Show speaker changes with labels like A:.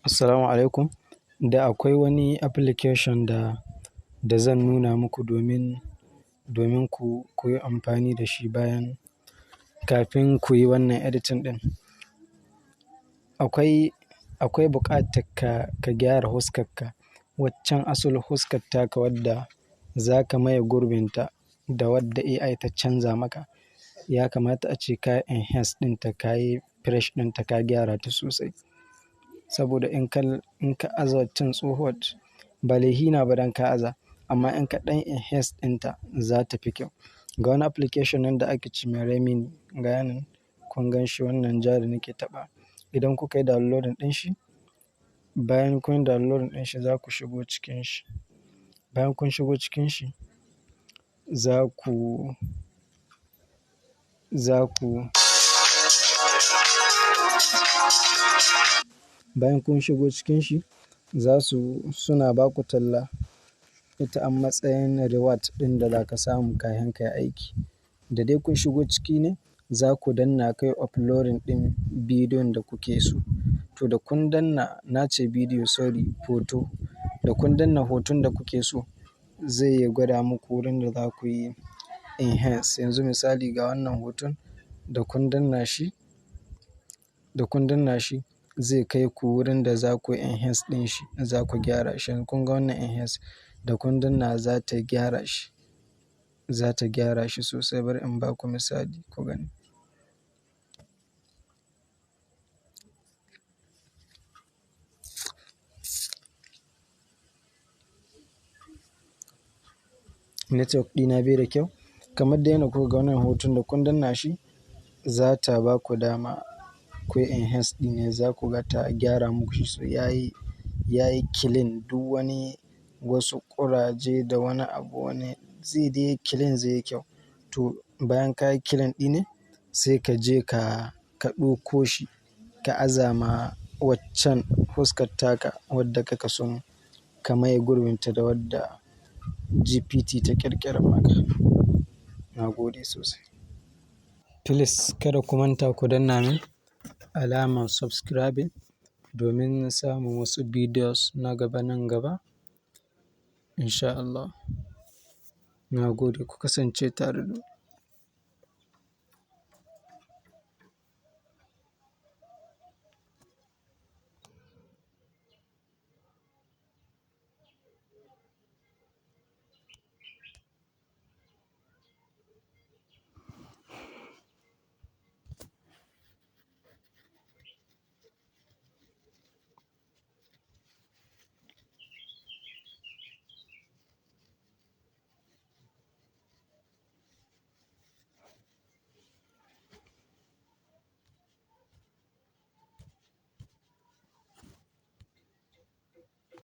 A: Assalamu alaikum. Da akwai wani application da zan nuna muku domin ku yi amfani da shi bayan kafin ku yi wannan editing ɗin. Akwai buƙatar ka gyara huskarka, waccan asalin huskar taka wadda za ka maye gurbinta da wadda AI ta canza maka. Ya kamata ace ka enhance ɗinta, ka yi fresh ɗinta, ka gyara ta sosai. Saboda in ka aza waccan tsohuwar, ba laihi na ba dan ka aza, amma in ka ɗan enhance ɗinta za ta fi kyau. Ga wani application nan da ake ce ma Remini, ga yanan kun gan shi wannan ja da nake taɓa. Idan kuka yi downloading ɗin shi, bayan kun yi downloading ɗin shi, za ku shigo cikin shi. Bayan kun shigo cikin shi, za ku, za ku bayan kun shigo cikin shi, za su suna ba ku talla. Ita a matsayin reward ɗin da za ka samu kafin ka yi aiki. Da dai kun shigo ciki ne, za ku danna kai uploading ɗin bidiyon da kuke so. To, da kun danna, na ce bidiyo, sorry, hoto. Da kun danna hoton da kuke so, zai gwada muku wurin da za ku yi enhance. Yanzu misali ga wannan hoton, da kun danna shi zai kai ku wurin da za ku enhance ɗin shi, za ku gyara shi. Kun ga wannan enhance, da kun danna za ta gyara shi. Za ta gyara shi sosai. Bari in ba ku misali ku gani. Network ɗina bai da kyau. Kamar dai yanda kuka ga wannan hoton, da kun danna shi, za ta ba ku dama ku yi enhance ɗin ne, za ku ga ta gyara muku shi. So yayi clean duk wani wasu ƙuraje da wani abu wani zai dai clean, zai yi kyau. To, bayan ka yi clean ɗin ne, sai ka je ka ɗauko shi ka aza ma waccan fuskar taka wadda kaka son ka maye gurbinta da wadda GPT ta ƙirƙira maka. Na gode sosai. Please kada ku manta ku danna min alamar subscribing domin samun wasu videos na gaba nan gaba. In sha Allah. Na gode, ku kasance tare da mu.